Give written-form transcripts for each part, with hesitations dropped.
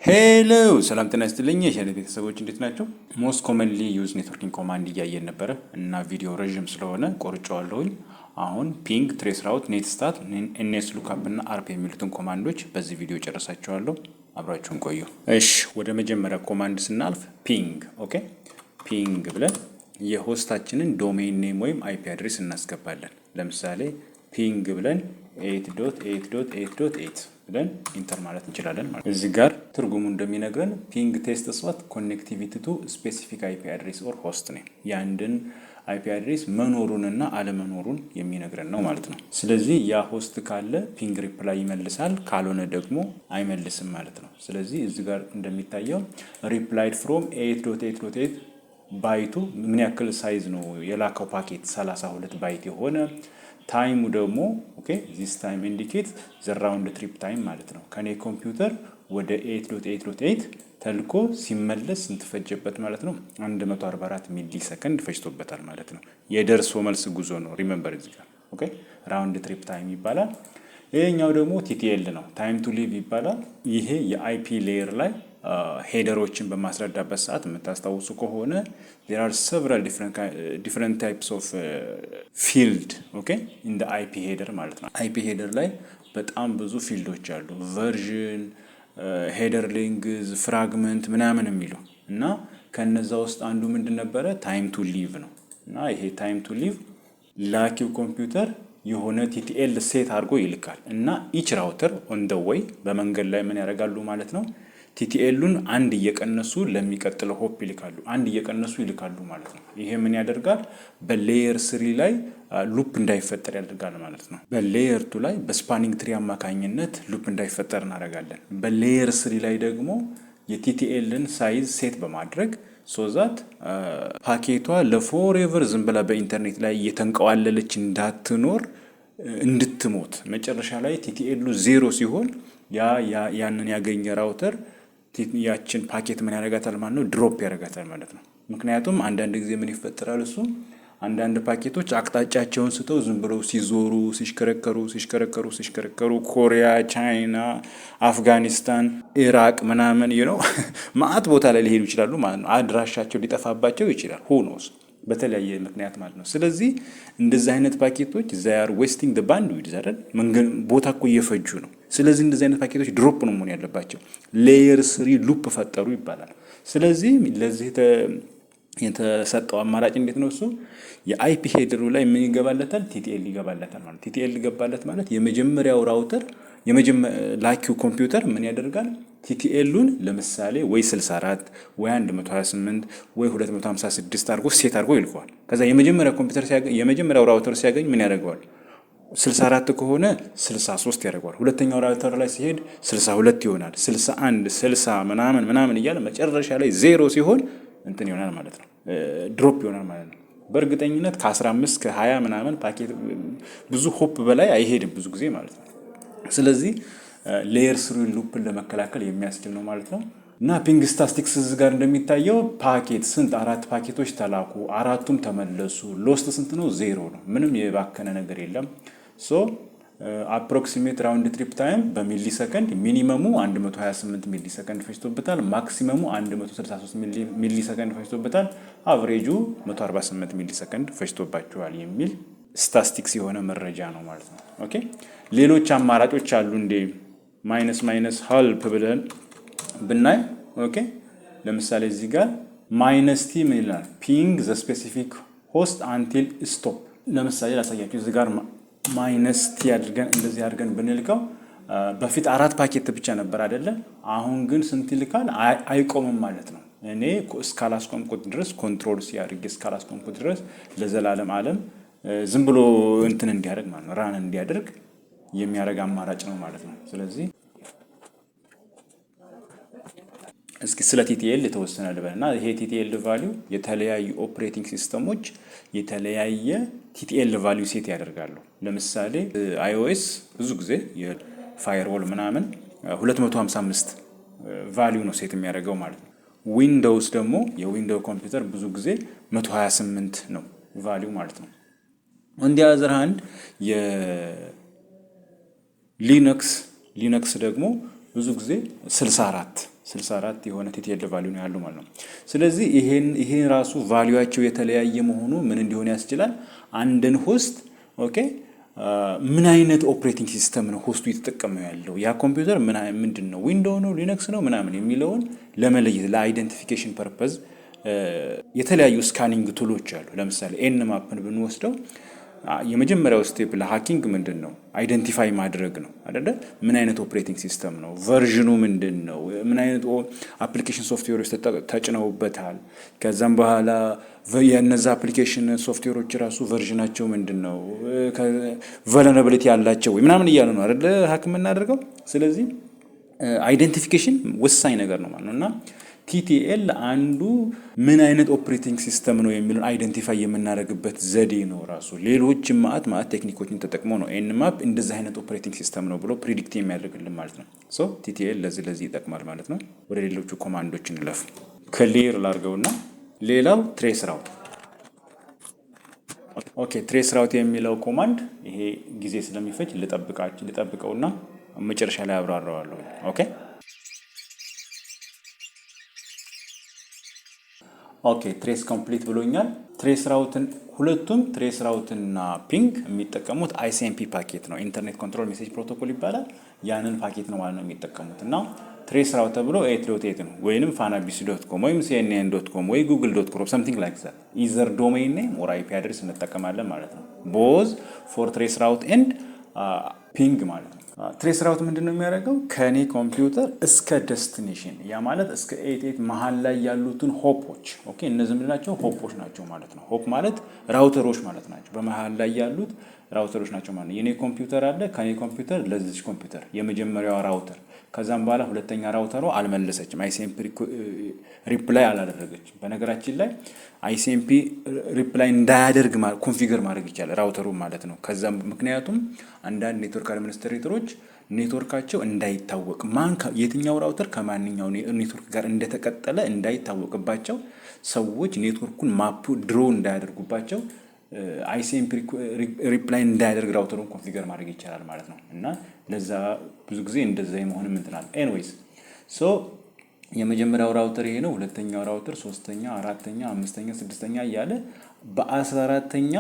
Hello፣ ሰላም ጤና ይስጥልኝ የቻናል ቤተሰቦች፣ እንዴት ናቸው? Most commonly used networking command እያየን ነበረ እና ቪዲዮ ረዥም ስለሆነ ቆርጬዋለሁኝ። አሁን ping፣ traceroute፣ netstat፣ nslookup እና ARP የሚሉትን command ኦች በዚህ ቪዲዮ ጨርሳቸዋለሁ። አብራችሁን ቆዩ። እሺ፣ ወደ መጀመሪያ command ስናልፍ ping። Okay፣ ping ብለን የ host ኣችንን domain name ወይም IP address እናስገባለን። ለምሳሌ ping ብለን 8.8.8.8 ብለን enter ማለት እንችላለን ማለት ነው። እዚህ ጋር ትርጉሙ እንደሚነግረን ping tests what connectivity to specific IP address or host name፣ የአንድን IP address መኖሩንና አለመኖሩን የሚነግረን ነው ማለት ነው። ስለዚህ ያ host ካለ ping reply ይመልሳል፣ ካልሆነ ደግሞ አይመልስም ማለት ነው። ስለዚህ እዚህ ጋር እንደሚታየው replied from 8.8.8፣ byte ኡ ምን ያክል size ነው የላከው ፓኬት? 32 byte የሆነ፣ time ኡ ደግሞ፣ okay, this time indicate the round trip time ማለት ነው። ከኔ ኮምፒውተር ወደ 8.8.8 ተልኮ ሲመለስ ስንት ፈጀበት ማለት ነው? 144 ሚሊ ሰከንድ ፈጅቶበታል ማለት ነው። የደርሶ መልስ ጉዞ ነው። Remember፣ እዚህ ጋር፣ okay, round trip time ይባላል። ይሄኛው ደግሞ TTL ነው፣ time to live ይባላል። ይሄ የ IP layer ላይ header ኦችን በማስረዳበት ሰዓት የምታስታውሱ ከሆነ there are several different types of field, okay, in IP header ማለት ነው። IP header ላይ በጣም ብዙ field ኦች አሉ። Version፣ header length፣ fragment ምናምን የሚሉ እና ከነዛ ውስጥ አንዱ ምንድን ነበረ? Time to live ነው። እና ይሄ time to live ላኪው ኮምፒውተር የሆነ TTL set አድርጎ ይልካል እና each router on the way፣ በመንገድ ላይ ምን ያደርጋሉ ማለት ነው? TTL ኡን አንድ እየቀነሱ ለሚቀጥለው hop ይልካሉ። አንድ እየቀነሱ ይልካሉ ማለት ነው። ይሄ ምን ያደርጋል? በ layer three ላይ loop እንዳይፈጠር ያደርጋል ማለት ነው። በ layer two ላይ በ spanning tree አማካኝነት loop እንዳይፈጠር እናደርጋለን። በ layer three ላይ ደግሞ የ TTL ን size set በማድረግ so that ፓኬቷ ለ forever ዝም ብላ በኢንተርኔት ላይ እየተንቀዋለለች እንዳትኖር፣ እንድትሞት፣ መጨረሻ ላይ TTL ኡ ዜሮ ሲሆን ያ ያንን ያገኘ router ያችን ፓኬት ምን ያደርጋታል ማለት ነው? Drop ያደርጋታል ማለት ነው። ምክንያቱም አንዳንድ ጊዜ ምን ይፈጠራል? እሱ አንዳንድ ፓኬቶች አቅጣጫቸውን ስተው ዝም ብለው ሲዞሩ፣ ሲሽከረከሩ ሲሽከረከሩ ሲሽከረከሩ ኮሪያ፣ ቻይና፣ አፍጋኒስታን፣ ኢራቅ ምናምን መአት ቦታ ላይ ሊሄዱ ይችላሉ ማለት ነው። አድራሻቸው ሊጠፋባቸው ይችላል። Who knows፣ በተለያየ ምክንያት ማለት ነው። ስለዚህ እንደዚህ አይነት ፓኬቶች they are wasting the bandwidth አይደል? ቦታ እኮ እየፈጁ ነው። ስለዚህ እንደዚህ አይነት ፓኬቶች drop ነው መሆን ያለባቸው። Layer three loop ፈጠሩ ይባላል። ስለዚህ ለዚህ የተሰጠው አማራጭ እንዴት ነው? እሱ የ IP header ኡ ላይ ምን ይገባለታል? TTL ይገባለታል ማለት። TTL ይገባለት ማለት የመጀመሪያው router፣ ላኪው ኮምፒውተር ምን ያደርጋል? TTL ኡን ለምሳሌ ወይ 64 ወይ 128 ወይ 256 አድርጎ set አድርጎ ይልከዋል። ከዛ የመጀመሪያው ኮምፒውተር ሲያገኝ፣ የመጀመሪያው router ሲያገኝ ምን ያደርገዋል? 64 ከሆነ 63 ያደርገዋል። ሁለተኛው router ላይ ሲሄድ 62 ይሆናል። 61፣ 60 ምናምን ምናምን እያለ መጨረሻ ላይ ዜሮ ሲሆን እንትን ይሆናል ማለት ነው፣ drop ይሆናል ማለት ነው። በእርግጠኝነት ከ15 ከ20 ምናምን ፓኬት ብዙ hop በላይ አይሄድም ብዙ ጊዜ ማለት ነው። ስለዚህ layer three loop ን ለመከላከል የሚያስችል ነው ማለት ነው። እና ping statistics እዚህ ጋር እንደሚታየው ፓኬት ስንት? አራት ፓኬቶች ተላኩ፣ አራቱም ተመለሱ። Lost ስንት ነው? ዜሮ ነው። ምንም የባከነ ነገር የለም። So approximate round trip time በ millisecond minimum ኡ 128 ሚሊ ሰከንድ ፈጅቶበታል። Maximum ኡ 163 ሚሊ ሰከንድ ፈጅቶበታል። Average ኡ 148 ሚሊ ሰከንድ ፈጅቶባቸዋል የሚል ስታስቲክስ የሆነ መረጃ ነው ማለት ነው። Okay፣ ሌሎች አማራጮች አሉ እንዴ? Minus minus help ብለን ብናይ፣ okay፣ ለምሳሌ እዚህ ጋር minus t ምን ይላል? Ping the specific host until stop። ለምሳሌ ላሳያችሁ። እዚህ ጋር minus t አድርገን፣ እንደዚህ አድርገን ብንልከው በፊት አራት ፓኬት ብቻ ነበር አይደለ? አሁን ግን ስንት ይልካል? አይቆምም ማለት ነው። እኔ እስካላስቆምኩት ድረስ፣ control C አድርጌ እስካላስቆምኩት ድረስ ለዘላለም ዓለም ዝም ብሎ እንትን እንዲያደርግ ማለት ነው፣ run እንዲያደርግ የሚያደርግ አማራጭ ነው ማለት ነው። ስለዚህ እስኪ ስለ TTL የተወሰነ ልበል እና ይሄ TTL value፣ የተለያዩ operating system ኦች የተለያየ TTL value set ያደርጋሉ። ለምሳሌ IOS ብዙ ጊዜ የ firewall ምናምን 255 value ነው set የሚያደርገው ማለት ነው። Windows ደግሞ፣ የ Window ኮምፒውተር ብዙ ጊዜ 128 ነው value ማለት ነው። On the other hand የ Linux ደግሞ ብዙ ጊዜ 64 64 የሆነ TTL value ነው ያለው ማለት ነው። ስለዚህ ይሄን ራሱ value ዋቸው የተለያየ መሆኑ ምን እንዲሆን ያስችላል? አንድን host okay ምን አይነት operating system ነው host ኡ እየተጠቀመው ያለው፣ ያ ኮምፒውተር ምንድን ነው፣ Window ነው፣ Linux ነው ምናምን የሚለውን ለመለየት ለ identification purpose የተለያዩ scanning tool ኦች አሉ። ለምሳሌ Nmap ን ብንወስደው የመጀመሪያው step ለ hacking ምንድን ነው? Identify ማድረግ ነው አደለ? ምን አይነት operating system ነው፣ version ኑ ምንድን ነው፣ ምን አይነት application software ኦች ተጭነውበታል፣ ከዛም በኋላ የነዛ application software ኦች ራሱ version ናቸው ምንድን ነው፣ vulnerability ያላቸው ወይ ምናምን እያለ ነው አደለ hack የምናደርገው። ስለዚህ identification ወሳኝ ነገር ነው ማለት ነው። እና TTL አንዱ ምን አይነት operating system ነው የሚለውን identify የምናደርግበት ዘዴ ነው ራሱ። ሌሎችም ማአት ማአት technique ኦችን ተጠቅሞ ነው Nmap እንደዚህ አይነት operating system ነው ብሎ predict የሚያደርግልን ማለት ነው። So TTL ለዚህ ለዚህ ይጠቅማል ማለት ነው። ወደ ሌሎቹ command ኦች እንለፍ። Clear ላድርገውና ሌላው trace route። Okay, trace route የሚለው command ይሄ ጊዜ ስለሚፈጅ ልጠብቀውና መጨረሻ ላይ አብራራዋለሁ። Okay, trace complete ብሎኛል። Trace route ን ሁለቱም trace route ና ping የሚጠቀሙት ICMP packet ነው። Internet Control Message Protocol ይባላል። ያንን ፓኬት ነው ማለት ነው የሚጠቀሙት። እና trace route ተብሎ 8.8 ነው ወይንም ፋና ቢሲ .com ወይም CNN.com ወይ Google.com, something like that, either domain name or IP address እንጠቀማለን ማለት ነው። Both for trace route and ping ማለት ነው። Trace route ምንድን ነው የሚያደርገው? ከኔ ኮምፒውተር እስከ destination፣ ያ ማለት እስከ 8 8 መሀል ላይ ያሉትን hop ኦች፣ okay፣ እነዚህ ምንድን ናቸው? Hop ኦች ናቸው ማለት ነው። Hop ማለት router ኦች ማለት ናቸው። በመሀል ላይ ያሉት router ኦች ናቸው ማለት ነው። የኔ ኮምፒውተር አለ። ከኔ ኮምፒውተር ለዚች ኮምፒውተር የመጀመሪያዋ router፣ ከዛም በኋላ ሁለተኛ router ሯ አልመለሰችም። ICMP reply አላደረገችም። በነገራችን ላይ ICMP reply እንዳያደርግ configure ማድረግ ይቻላል router ሩ ማለት ነው። ከዛም ምክንያቱም አንዳንድ network administrator ኦች network ካቸው እንዳይታወቅ፣ ማን የትኛው router ከማንኛው ኔትወርክ ጋር እንደተቀጠለ እንዳይታወቅባቸው፣ ሰዎች network ኩን map draw እንዳያደርጉባቸው ICMP reply እንዳያደርግ router ሩን configure ማድረግ ይቻላል ማለት ነው። እና ለዛ ብዙ ጊዜ እንደዛ የመሆንም እንትናል። Anyways, so የመጀመሪያው router ይሄ ነው። ሁለተኛው router፣ ሶስተኛ፣ አራተኛ፣ አምስተኛ፣ ስድስተኛ እያለ በ14ኛ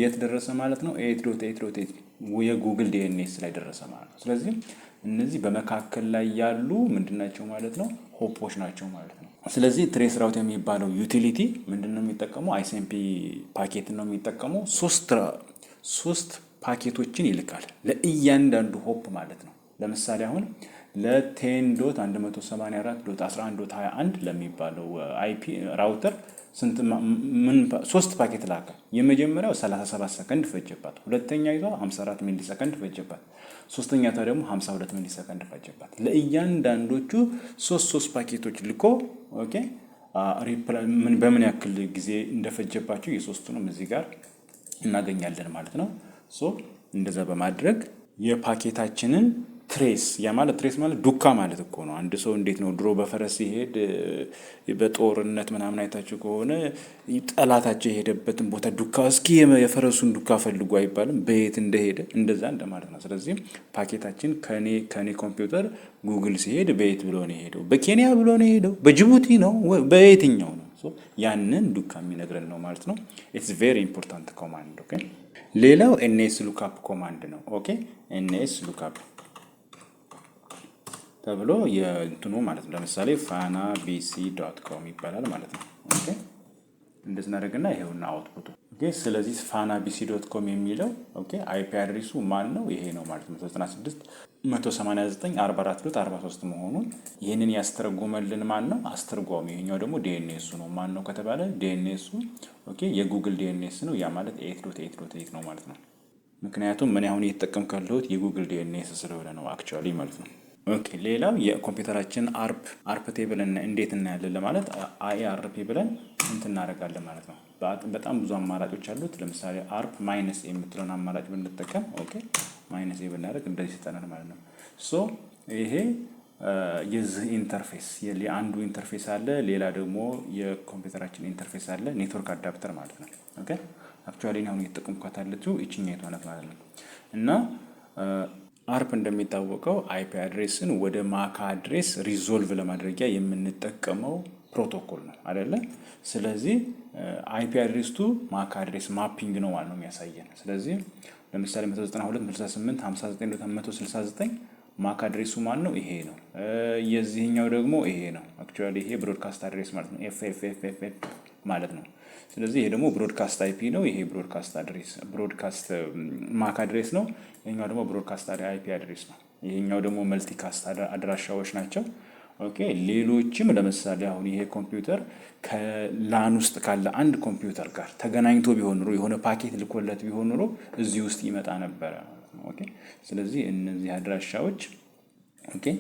የት ደረሰ ማለት ነው? 8.8.8 የ Google DNS ላይ ደረሰ ማለት ነው። ስለዚህ እነዚህ በመካከል ላይ ያሉ ምንድን ናቸው ማለት ነው? Hop ኦች ናቸው ማለት ነው። ስለዚህ trace route የሚባለው utility ምንድን ነው የሚጠቀመው? ICMP packet ነው የሚጠቀመው። ሶስት ፓኬቶችን ይልካል ለእያንዳንዱ hop ማለት ነው። ለምሳሌ አሁን ለ 10.184.11.21 ለሚባለው IP router ስንት ምን ሶስት ፓኬት ላከ። የመጀመሪያው 37 ሰከንድ ፈጀባት። ሁለተኛ ይዟ 54 ሚሊ ሰከንድ ፈጀባት። ሶስተኛ ደግሞ 52 ሚሊ ሰከንድ ፈጀባት። ለእያንዳንዶቹ ሶስት ሶስት ፓኬቶች ልኮ okay ምን በምን ያክል ጊዜ እንደፈጀባቸው የሶስቱንም እዚህ ጋር እናገኛለን ማለት ነው። So እንደዛ በማድረግ የ packet ኣችንን trace፣ ያ ማለት trace ማለት ዱካ ማለት እኮ ነው። አንድ ሰው እንዴት ነው ድሮ በፈረስ ሲሄድ በጦርነት ምናምን አይታችሁ ከሆነ ጠላታቸው የሄደበትን ቦታ ዱካ፣ እስኪ የፈረሱን ዱካ ፈልጉ አይባልም? በየት እንደሄደ እንደዛ እንደማለት ነው። ስለዚህ ፓኬታችን ከኔ ኮምፒውተር ጉግል ሲሄድ በየት ብሎ ነው የሄደው? በኬንያ ብሎ ነው የሄደው? በጅቡቲ ነው? በየትኛው ነው? ያንን ዱካ የሚነግረን ነው ማለት ነው። It's very important command, okay። ሌላው nslookup command ነው። Okay, nslookup ተብሎ የእንትኑ ማለት ነው። ለምሳሌ ፋና ቢሲ .com ይባላል ማለት ነው። Okay, እንደዚህ እናደርግና ይሄውና output ኡ። Okay, ስለዚህ ፋና ቢሲ .com የሚለው okay IP address ኡ ማን ነው? ይሄ ነው ማለት ነው። 96 189 44.43 መሆኑን ይህንን ያስተረጎመልን ማን ነው? አስተርጓሚ። ይሄኛው ደግሞ DNS ኡ ነው። ማን ነው ከተባለ DNS ኡ okay የ Google DNS ነው። ያ ማለት 8.8.8 ነው ማለት ነው። ምክንያቱም እኔ አሁን እየተጠቀምኩ ያለሁት የ Google DNS ስለሆነ ነው actually ማለት ነው። Okay, ሌላው የኮምፒውተራችን ARP table እንዴት እናያለን ለማለት ARP ብለን እንትን እናደርጋለን ማለት ነው። በጣም ብዙ አማራጮች አሉት። ለምሳሌ ARP minus a የምትለውን አማራጭ ብንጠቀም፣ okay, minus a ብናደርግ እንደዚህ ይሰጠናል ማለት ነው። So ይሄ የዚህ interface የአንዱ interface አለ፣ ሌላ ደግሞ የኮምፒውተራችን interface አለ፣ network adapter ማለት ነው። Okay, actually አሁን እየተጠቀምኳት ያለችው ይችኛይቷ ናት ማለት ነው። እና ARP እንደሚታወቀው IP address ን ወደ MAC address resolve ለማድረጊያ የምንጠቀመው ፕሮቶኮል ነው አይደለ? ስለዚህ IP address to MAC address mapping ነው ማለት ነው የሚያሳየን። ስለዚህ ለምሳሌ 192 68 59 169 MAC address ኡ ማን ነው? ይሄ ነው። የዚህኛው ደግሞ ይሄ ነው። Actually ይሄ broadcast address ማለት ነው። F F F F F ማለት ነው። ስለዚህ ይሄ ደግሞ broadcast IP ነው። ይሄ broadcast address broadcast MAC address ነው። ይሄኛው ደግሞ broadcast IP address ነው። ይሄኛው ደግሞ multicast አድራሻዎች ናቸው። Okay፣ ሌሎችም ለምሳሌ አሁን ይሄ ኮምፒውተር ከ LAN ውስጥ ካለ አንድ ኮምፒውተር ጋር ተገናኝቶ ቢሆን ኖሮ፣ የሆነ ፓኬት ልኮለት ቢሆን ኖሮ እዚህ ውስጥ ይመጣ ነበረ ማለት ነው። Okay፣ ስለዚህ እነዚህ አድራሻዎች okay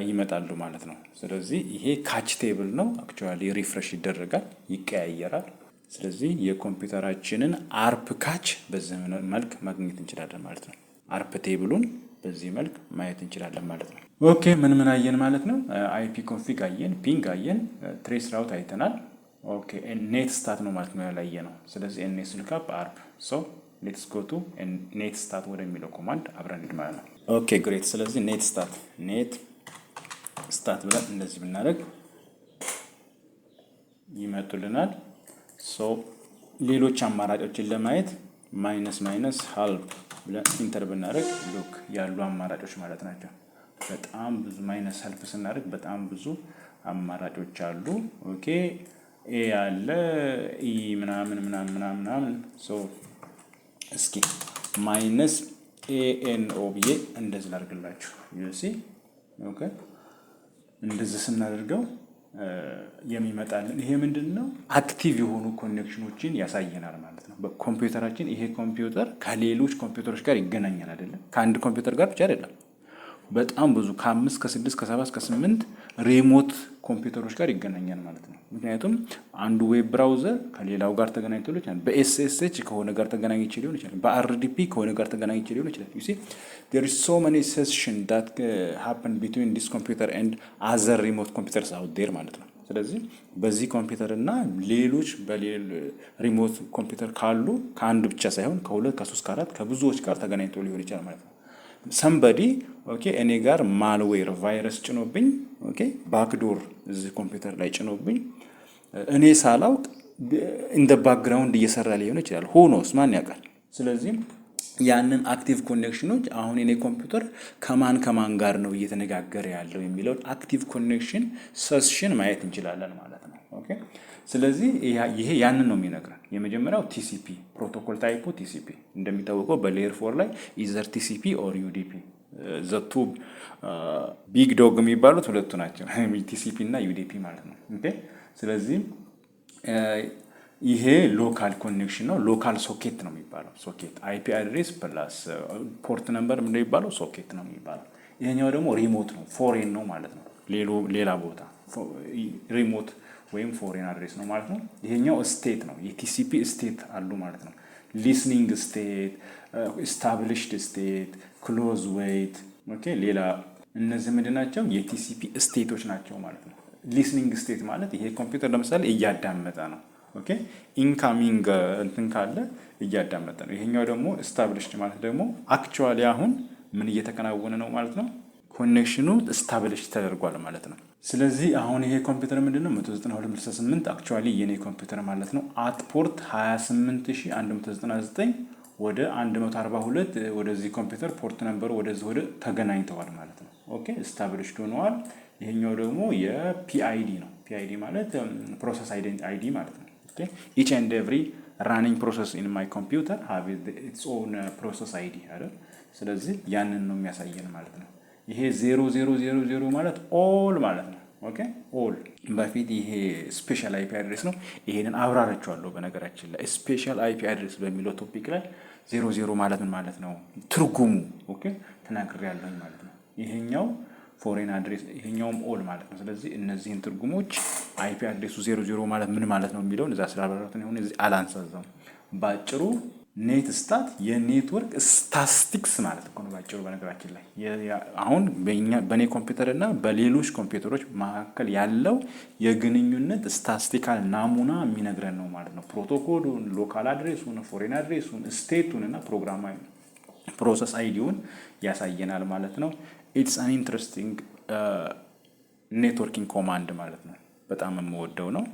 ይመጣሉ ማለት ነው። ስለዚህ ይሄ cache table ነው። Actually refresh ይደረጋል፣ ይቀያየራል። ስለዚህ የኮምፒውተራችንን ARP cache በዚህ መልክ ማግኘት እንችላለን ማለት ነው። ARP table ኡን በዚህ መልክ ማየት እንችላለን ማለት ነው። Okay፣ ምን ምን አየን ማለት ነው? IP config አየን፣ ping አየን፣ trace route አይተናል። Okay፣ netstat ነው ማለት ነው ያላየነው። ስለዚህ nslookup ARP፣ so let's go to netstat ወደሚለው command አብረን እንሂድ ማለት ነው። Okay, great። ስለዚህ netstat netstat ብለን እንደዚህ ብናደርግ ይመጡልናል። So ሌሎች አማራጮችን ለማየት minus minus help ብለን enter ብናደርግ look ያሉ አማራጮች ማለት ናቸው። በጣም ብዙ minus help ስናደርግ በጣም ብዙ አማራጮች አሉ። Okay፣ A አለ፣ E ምናምን ምናምን ምናምን ምናምን። So እስኪ minus A N O ብዬ እንደዚህ ላድርግላችሁ። You see, okay፣ እንደዚህ ስናደርገው የሚመጣልን ይሄ ምንድን ነው? Active የሆኑ connection ኖችን ያሳየናል ማለት ነው። በኮምፒውተራችን ይሄ ኮምፒውተር ከሌሎች ኮምፒውተሮች ጋር ይገናኛል አይደለም? ከአንድ ኮምፒውተር ጋር ብቻ አይደለም። በጣም ብዙ ከአምስት፣ ከስድስት፣ ከሰባት፣ ከስምንት remote ኮምፒውተሮች ጋር ይገናኛል ማለት ነው። ምክንያቱም አንዱ web browser ከሌላው ጋር ተገናኝቶ ሊሆን ይችላል። በ SSH ከሆነ ጋር ተገናኝቼ ሊሆን ይችላል። በ RDP ከሆነ ጋር ተገናኝቼ ሊሆን ይችላል። You see, there is so many session that happen between this computer and other remote computers out there ማለት ነው። ስለዚህ በዚህ ኮምፒውተር እና ሌሎች remote ኮምፒውተር ካሉ ከአንድ ብቻ ሳይሆን ከሁለት፣ ከሶስት፣ ከአራት፣ ከብዙዎች ጋር ተገናኝቶ ሊሆን ይችላል ማለት ነው። Somebody, okay፣ እኔ ጋር malware ቫይረስ ጭኖብኝ፣ okay፣ backdoor እዚህ ኮምፒውተር ላይ ጭኖብኝ እኔ ሳላውቅ in the background እየሰራ ሊሆን ይችላል። Who knows፣ ማን ያውቃል? ስለዚህ ያንን active connection ኖች አሁን የኔ ኮምፒውተር ከማን ከማን ጋር ነው እየተነጋገረ ያለው የሚለውን active connection session ማየት እንችላለን ማለት ነው። Okay፣ ስለዚህ ይሄ ያንን ነው የሚነግረን። የመጀመሪያው TCP protocol type ኡ TCP፣ እንደሚታወቀው በ layer 4 ላይ either TCP or UDP፣ the two big dog የሚባሉት ሁለቱ ናቸው፣ TCP እና UDP ማለት ነው። Okay፣ ስለዚህ ይሄ local connection ነው። Local ሶኬት ነው የሚባለው። Socket IP address plus port number ምንድን የሚባለው ሶኬት ነው የሚባለው። ይሄኛው ደግሞ remote ነው፣ foreign ነው ማለት ነው። ሌላ ቦታ remote ወይም foreign address ነው ማለት ነው። ይሄኛው state ነው፣ የ TCP state አሉ ማለት ነው። Listening state፣ established state፣ close wait፣ okay። ሌላ እነዚህ ምንድን ናቸው? የ TCP state ኦች ናቸው ማለት ነው። Listening state ማለት ይሄ ኮምፒውተር ለምሳሌ እያዳመጠ ነው። Okay፣ incoming እንትን ካለ እያዳመጠ ነው። ይሄኛው ደግሞ established ማለት ደግሞ actually አሁን ምን እየተከናወነ ነው ማለት ነው። Connection ኑ establish ተደርጓል ማለት ነው። ስለዚህ አሁን ይሄ ኮምፒውተር ምንድን ነው 192.68 actually የኔ ኮምፒውተር ማለት ነው at port 28199 ወደ 142 ወደዚህ ኮምፒውተር port number ኡ ወደዚህ ወደ ተገናኝተዋል ማለት ነው። Okay፣ established ሆነዋል። ይሄኛው ደግሞ የ PID ነው። PID ማለት process ID ማለት ነው። Each and every running process in my computer have its own process ID አይደል? ስለዚህ ያንን ነው የሚያሳየን ማለት ነው። ይሄ 0000 ማለት all ማለት ነው። Okay፣ all በፊት ይሄ special IP address ነው። ይሄንን አብራርቼዋለሁ። በነገራችን ላይ special IP address በሚለው topic ላይ 00 ማለት ምን ማለት ነው ትርጉሙ፣ okay፣ ተናግሬያለሁኝ ማለት ነው። ይሄኛው foreign address፣ ይሄኛውም all ማለት ነው። ስለዚህ እነዚህን ትርጉሞች IP address ኡ 00 ማለት ምን ማለት ነው የሚለውን እዛ ስላብራራሁት ሆነ እዚህ አላንሳዛውም። ባጭሩ netstat የ network statistics ማለት እኮ ነው ባጭሩ። በነገራችን ላይ አሁን በእኔ ኮምፒውተር እና በሌሎች ኮምፒውተሮች መካከል ያለው የግንኙነት statistical ናሙና የሚነግረን ነው ማለት ነው። ፕሮቶኮሉን፣ local address ኡን፣ foreign address ኡን፣ state ኡን እና ፕሮግራማዊ Process ID ውን ያሳየናል ማለት ነው። It's an interesting networking command ማለት ነው። በጣም የምወደው ነው።